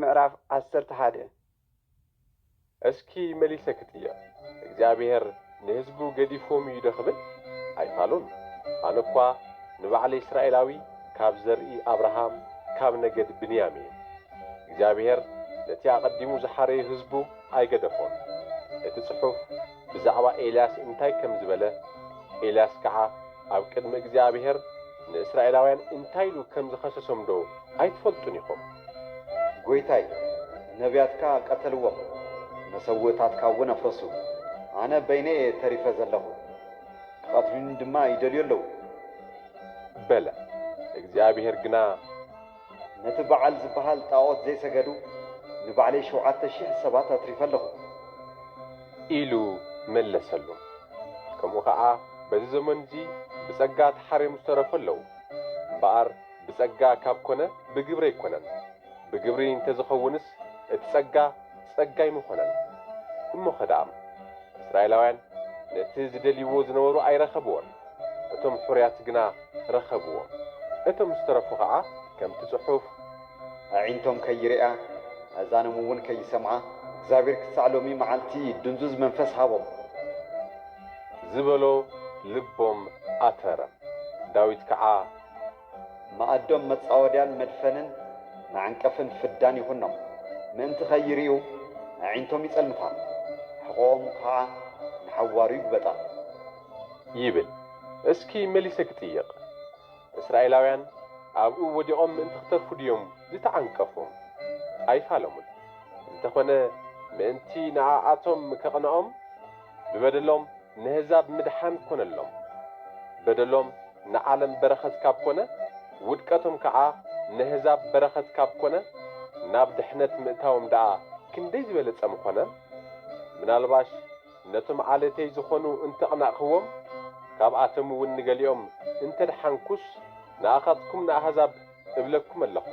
ምዕራፍ ዓሰርተ ሓደ። እስኪ መሊሰ ክጥየቕ፣ እግዚኣብሔር ንህዝቡ ገዲፎም እዩ ዶ ክብል? ኣይፋሉን። ኣነ እኳ ንባዕለይ እስራኤላዊ፣ ካብ ዘርኢ ኣብርሃም፣ ካብ ነገድ ብንያም እየ። እግዚኣብሔር ነቲ ኣቐዲሙ ዝሓረዮ ህዝቡ ኣይገደፎን። እቲ ጽሑፍ ብዛዕባ ኤልያስ እንታይ ከም ዝበለ፣ ኤልያስ ከኣ ኣብ ቅድሚ እግዚኣብሔር ንእስራኤላውያን እንታይ ኢሉ ከም ዝኸሰሶም ዶ ኣይትፈልጡን ኢኹም? ጎይታይ፣ ነቢያትካ ቀተልዎም፣ መሰውእታትካ እውን ኣፍረሱ። ኣነ በይነይ እየ ተሪፈ ዘለኹ፣ ክቐትሉኒ ድማ ይደልዩ ኣለዉ። በለ። እግዚኣብሔር ግና፣ ነቲ በዓል ዝበሃል ጣዖት ዘይሰገዱ ንባዕለይ ሸውዓተ ሽሕ ሰባት ኣትሪፈ ኣለኹ። ኢሉ መለሰሉ። ከምኡ ኸዓ በዚ ዘመንዚ ብጸጋ ተሓርዮም ዝተረፉ ኣለዉ። እምበኣር ብጸጋ ካብ ኮነ ብግብሪ ኣይኮነን። ብግብሪ እንተዝኸውንስ እቲ ጸጋ ጸጋ ኣይምኾነን። እሞኸ ደኣ እስራኤላውያን ነቲ ዝደልይዎ ዝነበሩ ኣይረኸብዎን፣ እቶም ሕሩያት ግና ረኸብዎ። እቶም ዝተረፉ ኸዓ ከምቲ ጽሑፍ፣ ኣዒንቶም ከይርእያ፣ ኣእዛኖም እውን ከይሰምዓ፣ እግዚኣብሔር ክሳዕ ሎሚ መዓልቲ ድንዙዝ መንፈስ ሃቦም። ዝበሎ ልቦም ኣተረ። ዳዊት ከኣ፣ መኣዶም መጻወድያን መድፈንን መዓንቀፍን ፍዳን ይኹኖም፣ ምእንቲ ኸይርእዩ ኣዒንቶም ይጸልምታ፣ ሕቖኦም ኸኣ ንሓዋሩ ይግበጣ። ይብል። እስኪ መሊሰ ክጥይቕ፣ እስራኤላውያን ኣብኡ ወዲቖም ምእንቲ ክተርፉ ድዮም ዝተዓንቀፉ? ኣይፋለሙን። እንተኾነ፣ ምእንቲ ንኣኣቶም ከቕንኦም፣ ብበደሎም ነህዛብ ምድሓን ኮነሎም። በደሎም ንዓለም በረኸት ካብ ኮነ፣ ውድቀቶም ከኣ ነህዛብ በረኸት ካብ ኮነ፣ ናብ ድሕነት ምእታዎም ደኣ ክንደይ ዝበለጸ ምኾነ! ምናልባሽ ነቶም ዓሌተይ ዝኾኑ እንተቕናእክዎም፣ ካብኣቶም እውን ንገሊኦም እንተድሓንኩስ፣ ንኣኻትኩም ንኣህዛብ እብለኩም ኣለኹ።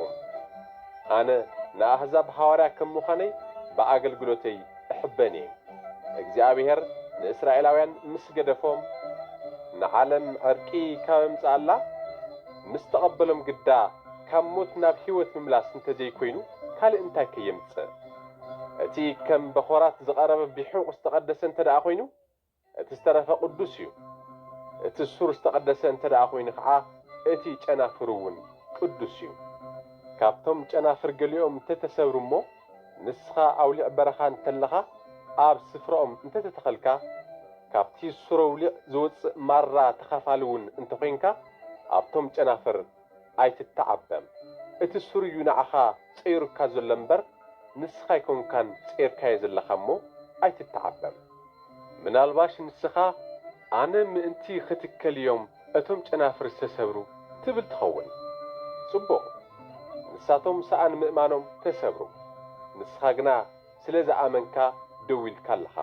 ኣነ ንኣህዛብ ሃዋርያ ከም ምዃነይ ብኣገልግሎተይ እሕበን እየ። እግዚኣብሔር ንእስራኤላውያን ምስ ገደፎም፣ ንዓለም ዕርቂ ካብ ኣምጽኣላ፣ ምስ ተቐበሎም ግዳ ካብ ሞት ናብ ህይወት ምምላስ እንተዘይኮይኑ ካልእ እንታይ ከየምጽእ? እቲ ከም በኾራት ዝቐረበ ቢሑቕ ዝተቐደሰ እንተ ደኣ ኾይኑ፣ እቲ ዝተረፈ ቅዱስ እዩ። እቲ ሱር ዝተቐደሰ እንተ ደኣ ኾይኑ ኸዓ፣ እቲ ጨናፍር እውን ቅዱስ እዩ። ካብቶም ጨናፍር ገሊኦም እንተተሰብሩ እሞ፣ ንስኻ ኣውሊዕ በረኻ እንተለኻ፣ ኣብ ስፍራኦም እንተተተኸልካ፣ ካብቲ ሱር ኣውሊዕ ዝወጽእ ማራ ተኻፋሊ እውን እንተኾይንካ፣ ኣብቶም ጨናፍር ኣይትተዓበም። እቲ ሱር እዩ ንዓኻ ጸይሩካ ዘሎ እምበር፣ ንስኻ ኣይኮንካን ጸይርካዮ ዘለኻ እሞ ኣይትተዓበም። ምናልባሽ ንስኻ፣ ኣነ ምእንቲ ኽትከል እዮም እቶም ጨናፍር ዝተሰብሩ ትብል ትኸውን። ጽቡቕ፣ ንሳቶም ሰኣን ምእማኖም ተሰብሩ። ንስኻ ግና ስለ ዝኣመንካ ደው ኢልካ ኣለኻ።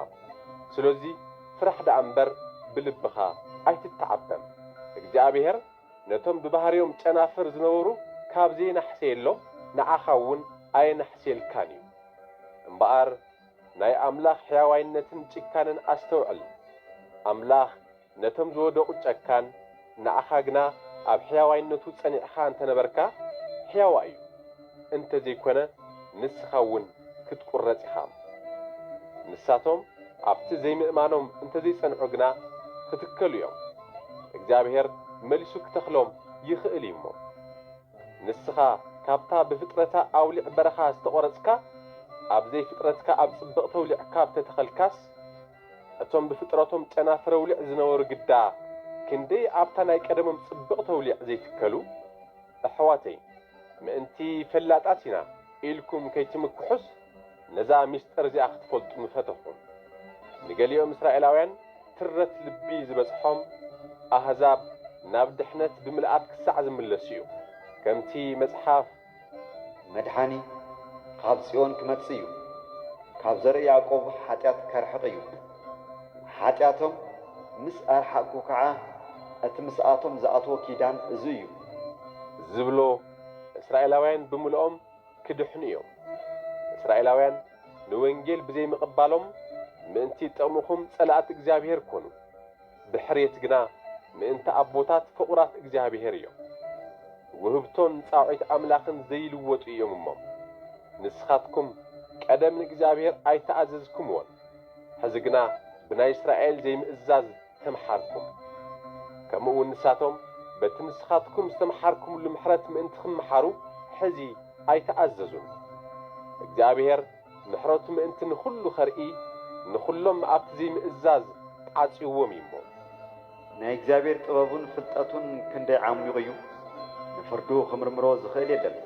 ስለዚ ፍራሕ ደኣ እምበር ብልብኻ ኣይትተዓበም። እግዚኣብሔር ነቶም ብባህርዮም ጨናፍር ዝነበሩ ካብ ዘየናሕሰየሎም ንዓኻ እውን ኣየናሕስየልካን እዩ። እምበኣር ናይ ኣምላኽ ሕያዋይነትን ጭካነን ኣስተውዕል። ኣምላኽ ነቶም ዝወደቑ ጨካን፣ ንዓኻ ግና ኣብ ሕያዋይነቱ ጸኒዕኻ እንተ ነበርካ፣ ሕያዋ እዩ። እንተ ዘይኮነ፣ ንስኻ እውን ክትቁረጽ ኢኻ። ንሳቶም ኣብቲ ዘይምእማኖም እንተ ዘይጸንዑ ግና፣ ክትከሉ እዮም። እግዚኣብሔር መሊሱ ክተኽሎም ይኽእል እዩ እሞ። ንስኻ ካብታ ብፍጥረታ ኣውሊዕ በረኻ ዝተቖረጽካ፣ ኣብ ዘይፍጥረትካ ኣብ ጽብቕቲ ኣውሊዕ ካብ ተተኸልካስ፣ እቶም ብፍጥረቶም ጨናፍር ኣውሊዕ ዝነበሩ ግዳ፣ ክንደይ ኣብታ ናይ ቀደሞም ጽብቕቲ ኣውሊዕ ዘይትከሉ? ኣሕዋተይ፣ ምእንቲ ፈላጣት ኢና ኢልኩም ከይትምክሑስ፣ ነዛ ሚስጥር እዚኣ ክትፈልጡ ምፈተኹ። ንገሊኦም እስራኤላውያን ትረት ልቢ ዝበጽሖም፣ ኣህዛብ ናብ ድሕነት ብምልኣት ክሳዕ ዝምለሱ እዩ። ከምቲ መጽሓፍ፣ መድሓኒ ካብ ጽዮን ክመጽእ እዩ፣ ካብ ዘርኢ ያዕቆብ ሓጢኣት ከርሕቕ እዩ። ሓጢኣቶም ምስ ኣርሓቕኩ ከኣ፣ እቲ ምስኣቶም ዝኣትዎ ኪዳን እዚ እዩ። ዝብሎ፣ እስራኤላውያን ብምልኦም ክድሕኑ እዮም። እስራኤላውያን ንወንጌል ብዘይምቕባሎም ምእንቲ ጥቕምኹም ጸላእቲ እግዚኣብሔር ኮኑ። ብሕርየት ግና ምእንቲ ኣቦታት ፍቑራት እግዚኣብሔር እዮም። ውህብቶን ጻውዒት ኣምላኽን ዘይልወጡ እዮም እሞ። ንስኻትኩም ቀደም ንእግዚኣብሔር ኣይተኣዘዝኩምዎን፣ ሕዚ ግና ብናይ እስራኤል ዘይምእዛዝ ተምሓርኩም። ከምኡ እውን ንሳቶም በቲ ንስኻትኩም ዝተምሓርኩምሉ ምሕረት ምእንቲ ክምሓሩ ሕዚ ኣይተኣዘዙን። እግዚኣብሔር ምሕረቱ ምእንቲ ንኹሉ ኸርኢ፣ ንኹሎም ኣብቲ ዘይምእዛዝ ዓጽይዎም እዩ እሞ። ናይ እግዚኣብሔር ጥበቡን ፍልጠቱን ክንደይ ዓሚቑ እዩ! ንፍርዱ ክምርምሮ ዝኽእል የለን፣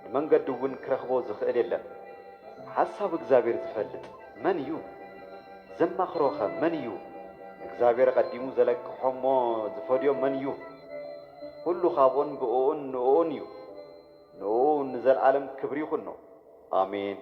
ንመንገዱ እውን ክረኽቦ ዝኽእል የለን። ሓሳብ እግዚኣብሔር ዝፈልጥ መን እዩ? ዘማኽሮኸ መን እዩ? ንእግዚኣብሔር ኣቐዲሙ ዘለቅሖ እሞ ዝፈድዮ መን እዩ? ኩሉ ካብኡን ብእኡን ንእኡን እዩ። ንእኡ ንዘለዓለም ክብሪ ይኹኖ። ኣሜን።